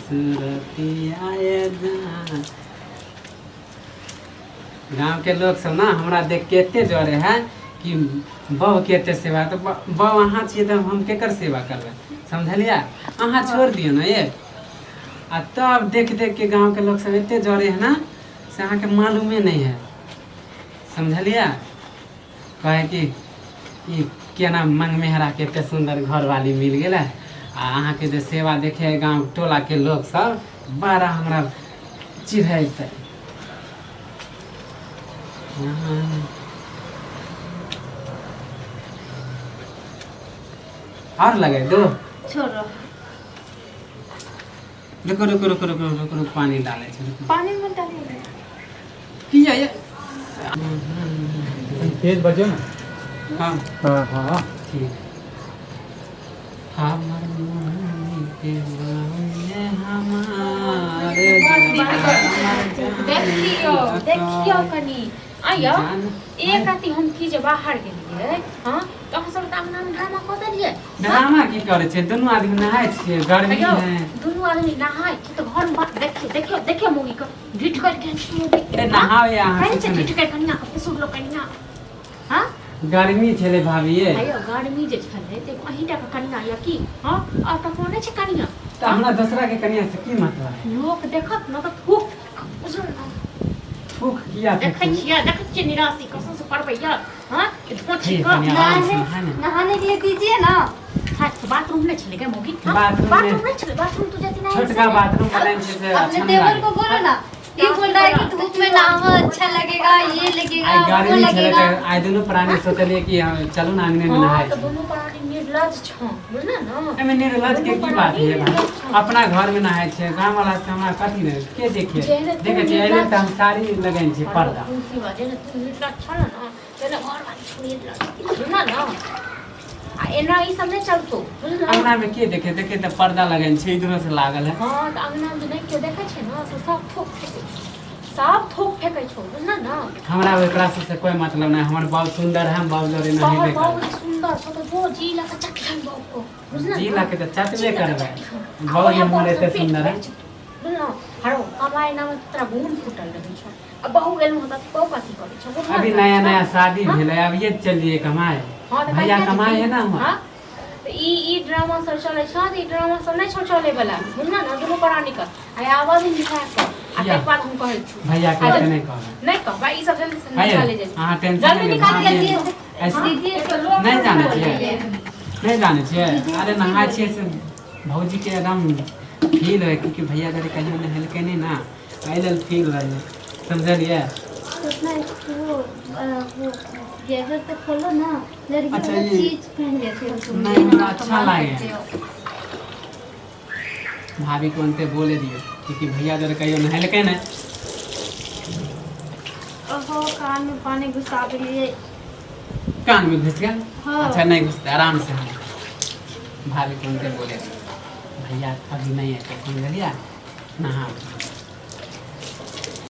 सुरतिया ये जान। गाँव के लोग सब ना हमरा देख के एते जरे है कि बहू के एते सेवा, तऽ बहू अहाँ छियै तऽ हम केकर सेवा करबै, समझलियै? अहाँ छोड़ दियौ ने ये। आ तब देख देख के गाँव के लोग सब एते जरे है ना से अहाँके मालूमे नहि है, समझलियै? कहै कि ई केना मंग मेहरा के एते सुन्दर घरवाली मिल गेलै, आ अहाँके जे सेवा देखे है गाँव टोलाके लोग सब बड़ा हमरा चिढ़ैतै। और लगे दो। छोड़ो। रुको रुको रुको रुको रुको रुको, पानी डाले छै, रुको। पानी मत डालिए। किया ये? तेज बजो ना। हाँ। हाँ हाँ। ठीक। हमर मोहनी के बने हमार देखियो देखियो कनी आइयो। जान। एक आती हम की जे बाहर गेलियै, हाँ, तऽ अहाँ सब तऽ अंगना मे ड्रामा कऽ देलियै। ड्रामा की करै छै? दुनू आदमी नहाय छियै, गर्मी आइयो है। दुनू आदमी नहाय छी तऽ घर मे बात देखियो देखियो देखियो, मौगी के ढीठ कर के मौगी। ए, नहावे अहाँ कहीं किछु छै नहि। ढीठ कर कनिया के ससुर लोग कनिया, हाँ। गर्मी छलै भाभी ये। आइयो गर्मी जे छलै तऽ एगो अहीं टा के कनिया यऽ की? हाँ, आओर ककरो नहि छै कनिया? तऽ हमरा दोसरा के कनिया से की मतलब है? लोक देखत न तऽ थूक बुझल न। थूक किया देखै फेकू? छियै, देखै छियै निराशी कसम से पड़बै यऽ, हाँ, ई धोची हे, कऽ कनिया आराम से नहाने नहाय ने। नहाने के लिए दीजिए ना। हाँ, तो बाथरूम नहीं छलै गे मौगी? हाँ, बाथरूम बाथरूम नहि। नहीं छलै, बाथरूम तो जति नहीं छोटका बाथरूम बनाइन छै से अपने अच्छा नहि देवर लागै। को बोलो ना, ये बोल रहा है कि धूप में नहाओ अच्छा लगेगा, ये लगेगा, आइ वो गर्मी छलै लगेगा। तऽ आइ दुनू प्राणी सोचलियै कि हम चलू ने अंगने में हाँ नहाय तो छी। दुनू प्राणी निर्लज छौ, बुझल न? एहिमे निर्लज के दुनू की बात प्राणी है भाई? निर्लज छौ। अपना घर में नहाय छियै, गाँव वाला से हमरा कथी नहि के देखे? जेहने तू देखै छियै, एहि लेल तऽ हम साड़ी लगेने छियै पर्दा। की बात जेने तू निर्लज छल न तेने घर वाली छौ निर्लज, बुझल न? आ एना ई सब नहि चलतो, बुझल? अंगना में के देखे? देखे तऽ पर्दा लगेने छै, इधरो से लागल है। हाँ, तऽ अंगना मे जे नहि केओ देखै छै ने तऽ सब थूक फेकै छै, सब थूक फेकै छौ, बुझल न? हमरा ओकरा से कोई मतलब नहि। हमर बाबू सुंदर है, हम बाबू जोरे तोहर नहेबे बाबू करबै। जे सुन्दर छौ तऽ जो जी लऽ कऽ चटिहन बाबू को, बुझल जी न? लऽ के तऽ चटबे जी लऽ कऽ करबै। चटिहन। आ बाबू ओएह हमर बाबू एते से पेट सुन्दर है। भरि जेतौ, बुझल न? हरो कमाइ नाम तोरा गुण फूटल रहै छौ, आ बहू गेलहुँ तऽ बहू कथी करै छौ, बुझल अभी न? नया नया शादी हाँ? भेलै, अभिये चलिए कमाए। हाँ, तऽ भैया कहिया कमाए है जेबही? ना हुआ। हाँ? तऽ ई ई ड्रामा सब चलै छौ, तऽ ई ड्रामा सब नहि छौ चलै वाला, बुझल ने? दुनू प्राणी के आ आवाज निकाल कऽ आ किया? तकर बाद हम कहै छी भैया के एते नहि कहबै। नहि कहबै, ई सब जल्दी से है निकाले जाइ। अहाँ टेंशन जल्दी नहि लेब, निकाल भाभी। जल्दी। ऐसे- दीदी नहि जानै छियै, नहि जानै छियै। अरे नहाय छियै से भौजी के एकदम फील होइ कि भैया जरे कहियो नहेलकै नहि ना, एहि लेल फील होइ है, समझलियै? उतना वो वो जेवर तो खोलो ना लड़की अच्छा, वाला ये- चीज पहन लेते हो तुम। नहीं, हमरा अच्छा कमाल लागे। करते हो। भाभी को अंते बोले दियो क्योंकि भैया जरे कहियो नहेलकै नहि। ओहो, कान में पानी घुसा देलिए। कान में घुस गेल? हाँ। अच्छा, नहीं घुसते, आराम से। हम भाभी को अंते बोले दियो भैया अभी नहीं है, समझलियै? नहा।